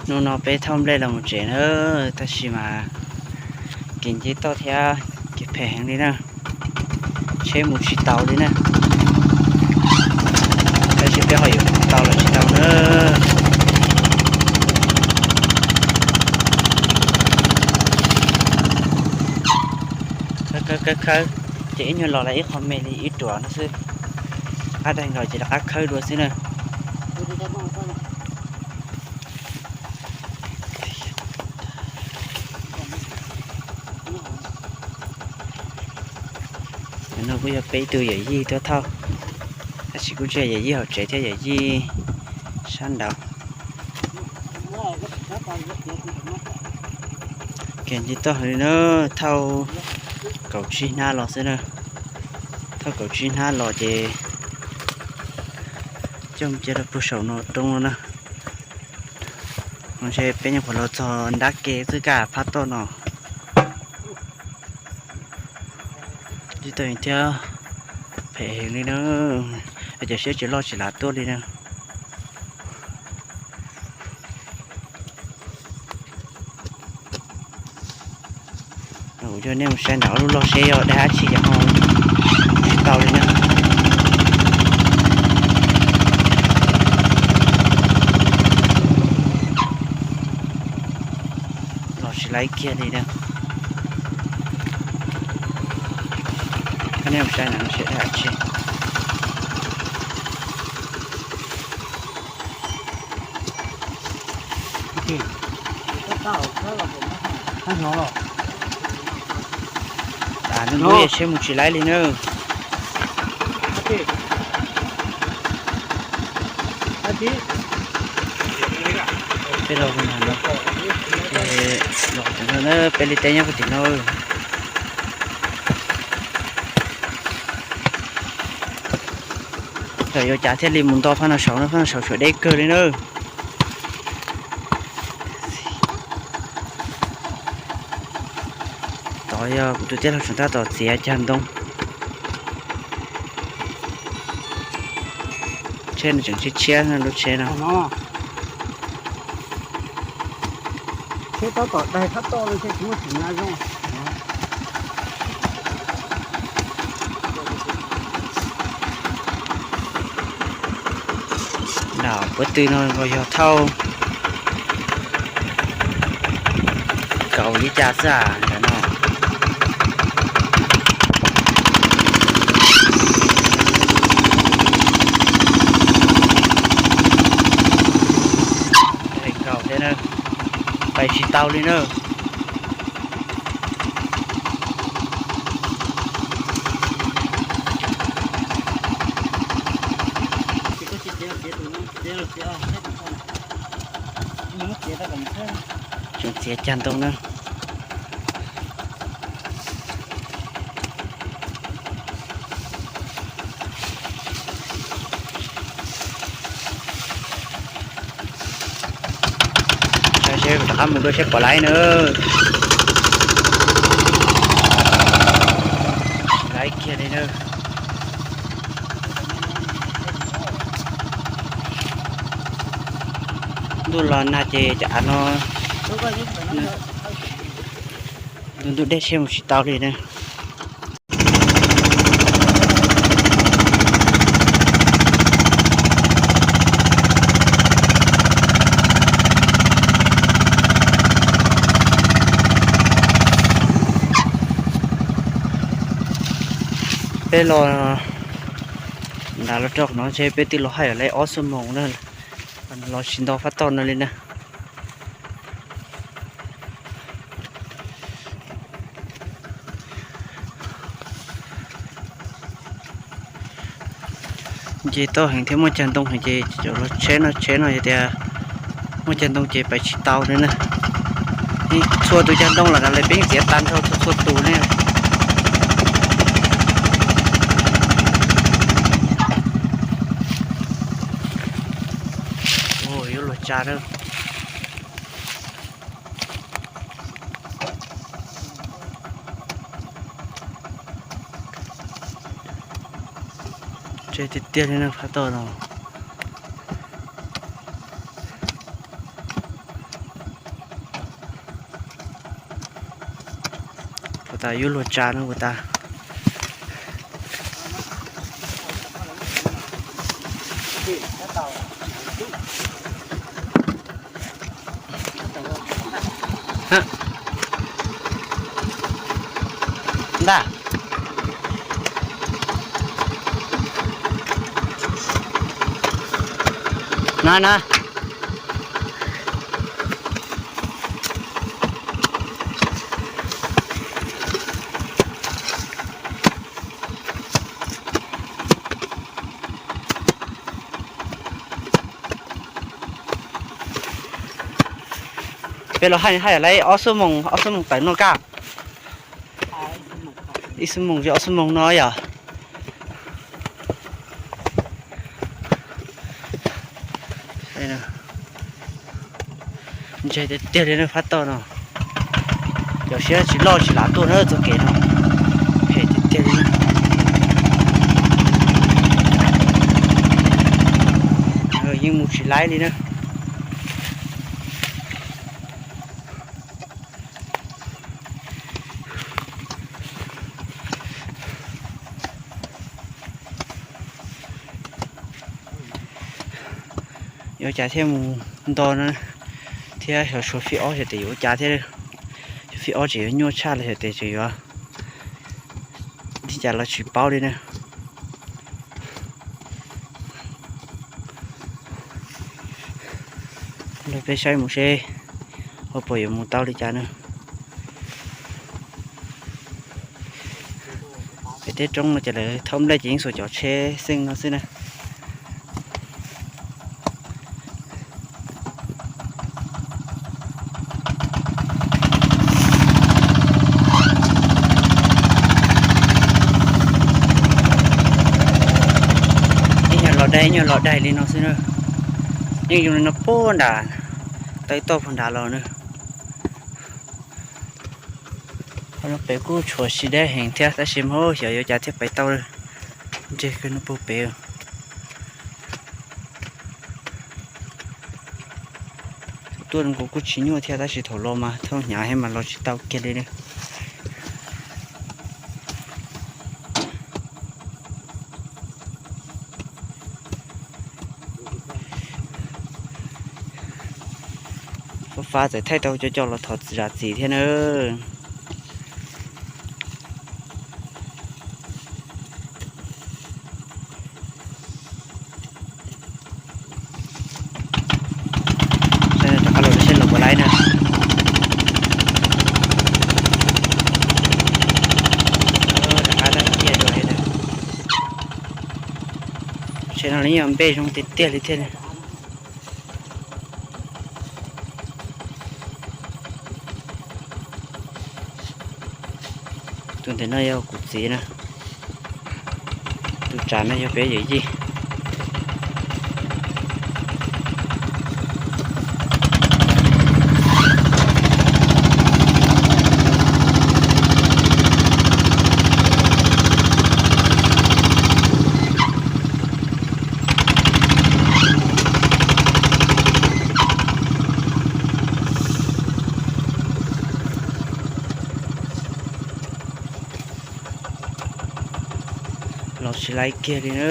Hnub no peb thauj nplej los mus tsev na, tab sis mas kev nce toj thiab kev phem heev li na, tsheb mus tsis taus li na. Tab sis peb ho yuav mus tau los tsis tau na. Khawb khawb khawb, ces ib nyuag los lawm ib qho me li ib ruam no xwb. Qab daig los ces rov qab khawb dua xwb na. No kuj yog peb ib tug yawm yij tuaj thauj, tab sis kuj tsis yog yawm yij hauv tsev thiab, yawm yij sab nraud. Kev nce toj heev li na, thauj kaum tsib hnab los xwb na. Thauj kaum tsib hnab los ces coj mus cia rau puag saum no roob no na. No ntshe peb nyuam qhuav los txog nrab ke xwb kaj phab toj no. Tib tau thiab, phem heev li na, cov siab tsis loj tsis lav tuaj li na. Kuv coj nej mus saib ntawm ob lub log seb yog dab tsi yom, tsis tau li na. Los tsis laib kiag li na. Coj nej mus saib ntawm no seb dab tsi. Hnub ntub seb mus tsis laib li na. Peb los, peb li teb nyob puag tim no. Txawm yuav cas thiaj li mus nto phab no saud na, phab no saud suav deb kawg li na. Tod yog kuv tus tij laug Tsuas tab tom txiav cag ntoo. Tsheb no tseem tshiab tshiab lub tsheb no. Tsheb tab tom daig phab toj no thiaj tsis muaj tsim nyog zoo. Nram puab tw no yog thauj kaum li cas xwb ntawm no. Pais tsis tau li na. Tseem txiav cag ntoo na. Saib seb rov qab mus dua seb puas laib na. Laib kiag li na. Ntuj los nag ces cov av no, ntuj dej seb mus tsis tau li na. Peb los nram los rau qhov no ntshe peb twb los haj yam li ob xuab moos na, los tsis nto phab toj no li na. Nce toj heev thiab muaj cag ntoo heev ces cov los tsheb no, tsheb no yog tias muaj cag ntoo ces pais tsis tau li na. Txhua tus cag ntoo los nram lawv peb yeej txiav tag nrho txhua txhua tus ne. Yuav luag tsa na. Tseg tiag tiag li na phab toj no. Tas yuav luag tsa no puas tas. Ntag. Na na. Peb los haj haj yam li ob xuab moos, ob xuab moos tawm no kaj. Ib xuab moos, ob xuab moos no yom. Ntse tiag tiag li na, phab toj no. Cov siab tsis loj tsis lam tuaj na txoj kev no. Phem tiag tiag li. Yeej mus tsis laib li na. Yuav ua cas thiaj mus nto no thiab, xyov suav fij ob xyov tes yuav ua cas thiab. Xyov fij ob tseem yuav nyuaj tshaj los xyov tes tseem yuav li cas los tsis paub li na. Los peb saib mus seb ho puas yuav mus tau li cas na. Pem tej roob no ces lawv thauj nplej ces yeej xuas cov tsheb xeej no xwb na. Ib nyuag los daig, ib nyuag los daig li no xwb na. Yeej zoo li no puag nram, tawm toj puag nrad los na. Qhov no pem kuj tshuav sib deb heev thiab tab sis mas xyov yuav cas thiaj pem tau. Ntseg kawg no puag pem. Tuaj nkaus kuj tsis nyuaj thiab tab sis thaum los mas thauj hnyav heev mas los tsis tau kiag li na. Fab fab txawm thaij tau cov cov los thov zam txim thiab na. Rov qab los seb los puas laib na. Rov qab dab cia dua li na. Seb no li yog npej zoo tiag tiag li thiab. Tus ntawm no yog kuv txiv na. Tus tsam no yog peb yawm yij. Los tsis laib kiag li na.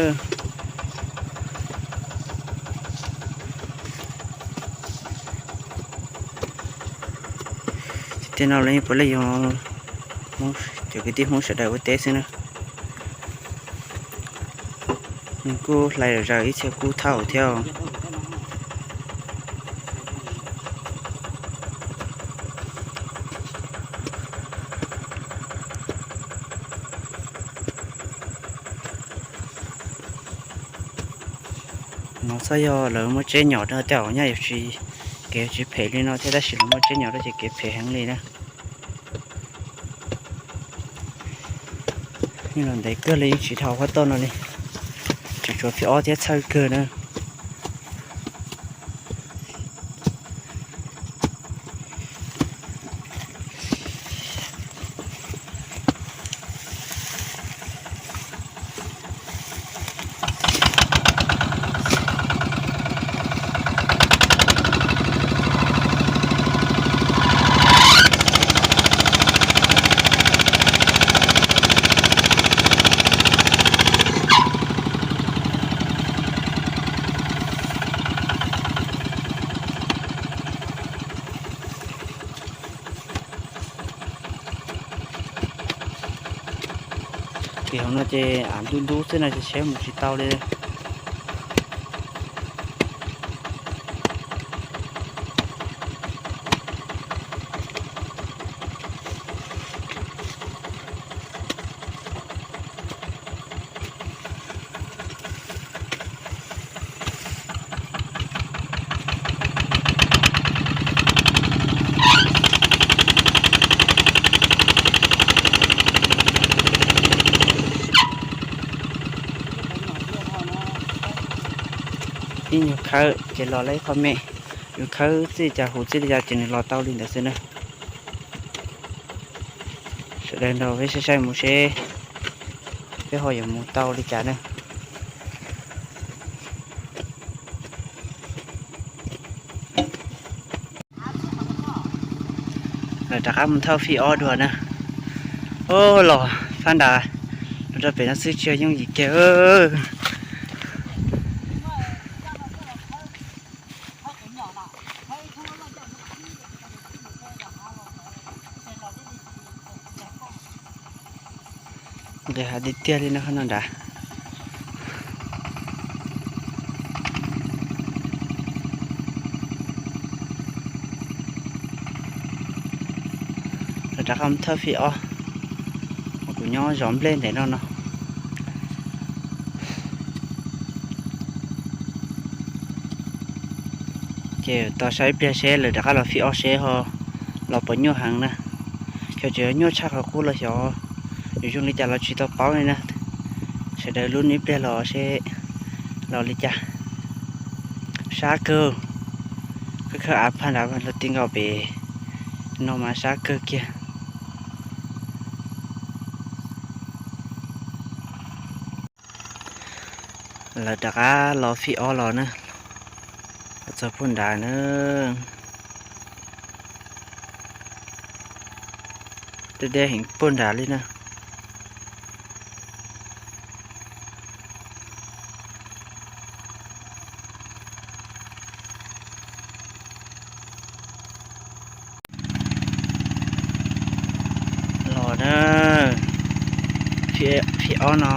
Tej no los puav leej yog cov kwv tij Hmoob sawv daws ua teb xwb na. Nws kuj hlais zom zaws ib txhia kub thauj thiab. No txhob yog lawv muaj tsev nyom rau tej zaum nyaj yuav tsis, kev tsis phem li no thiab tab sis lawv muaj tsev nyom rau ces kev phem heev li na. Yeej los ntev kawg li yeej tsis dhau qhov toj no li, tseem tshuav fij ob thiab txhawj kawg na. No ces av ntub ntub xwb no ces saib mus tsis tau li. Ib nyuag khawb ces los lawm ib qho me, yus khawb txij li cas huv txij li cas ces nws los tau li ntawd xwb na. Sawv daws nrog peb saib saib mus seb peb ho yuav mus tau li cas na. Lawv rov qab mus thauj fij ob dua na. Ub, los fab nrad los rau pem no xwb tsis yooj yim kiag. Nqis hav tiag tiag li no qhov no nrad. Lawv rov qab mus thauj fij ob, kuv nyob zov nplej ntawm no no. Ces tos saib ib pliag seb lawv rov qab los fij ob seb ho los puas nyuaj heev na. Xyov tseem nyuaj tshaj qhov qub los xyov yuav zoo li cas los tsis tau paub li na. Sawv daws lub ib pliag los seb los li cas. Sab kawg, khawb khawb av phaj nrad los ti nkaus pem no mas sab kawg kiag. Lawv rov qab los fij ob los na, los txog puag nrad na. Deb deb heev puag nrad li na. Los na, fij ob no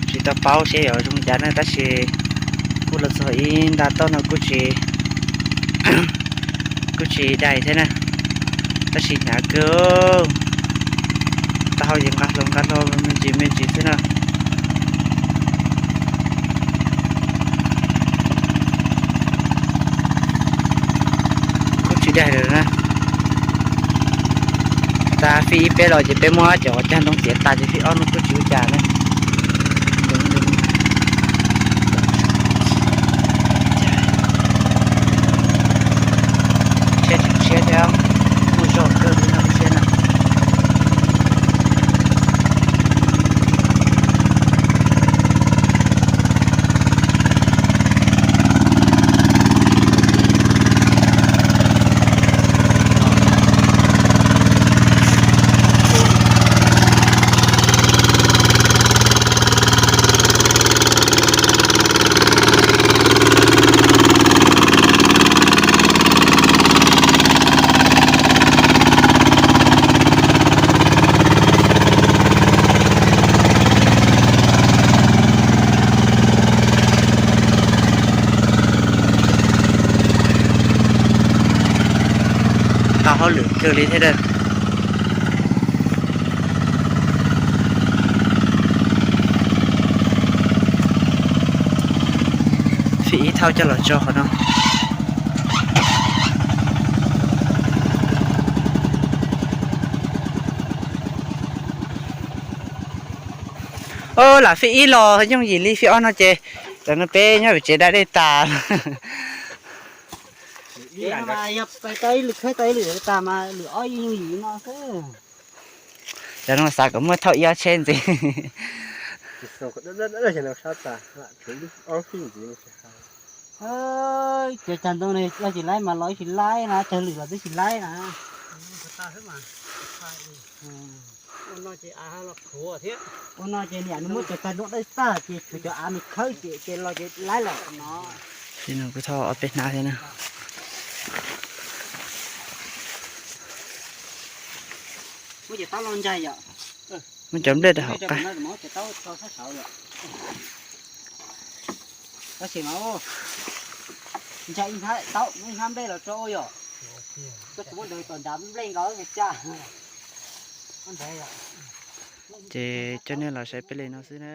tsis tau paub seb yuav zoo cas na tab sis kuj los txog ib nta toj no kuj tsis, kuj tsis dai thiab na, tab sis hnyav kawg. Taub hau ces nqa hlo nqa hlo me ntsis me ntsis xwb na. Kuj tsis daig lawm na. Tas fij ib peb los ces peb muab cov cag ntoo txiav tas ces fij ob no kuj tsis ua cas na. Siab tsis siab thiab, kuj zog kawg li no siab na. Tau hauj lwm kawg li thiab. Fij ib thauj coj los tso qhov no. Lam fij ib los yooj yim li, fij ob no ces tam no peb nyob pem tsev da dej tas. Yog tau ib lwm khawb tau ib lwm tas mas lwm ob yooj yim no xwb. Cov no xav kom muaj thauj ib ob tsheb ntxiv. Cov cag ntoo ne yog tsis laib mas los tsis laib na, cag lwm los twb tsis laib na. Ua no ces niam nws muab cov cag ntoo dawb tag ces tshuav cov av nws khawb ces ces los ces laib lawm no. Ib no kuj thauj ob peb hnab thiab na. Muab cov taub los ncaig yom. Muab cov nplej rau hauv qab. Tab sis mas ntshai ib hnab nplej los tso yom. Koj tsis muab ntawd kom nrad nplej nkaus tsaj. Ces coj nej los saib peb li no xwb na.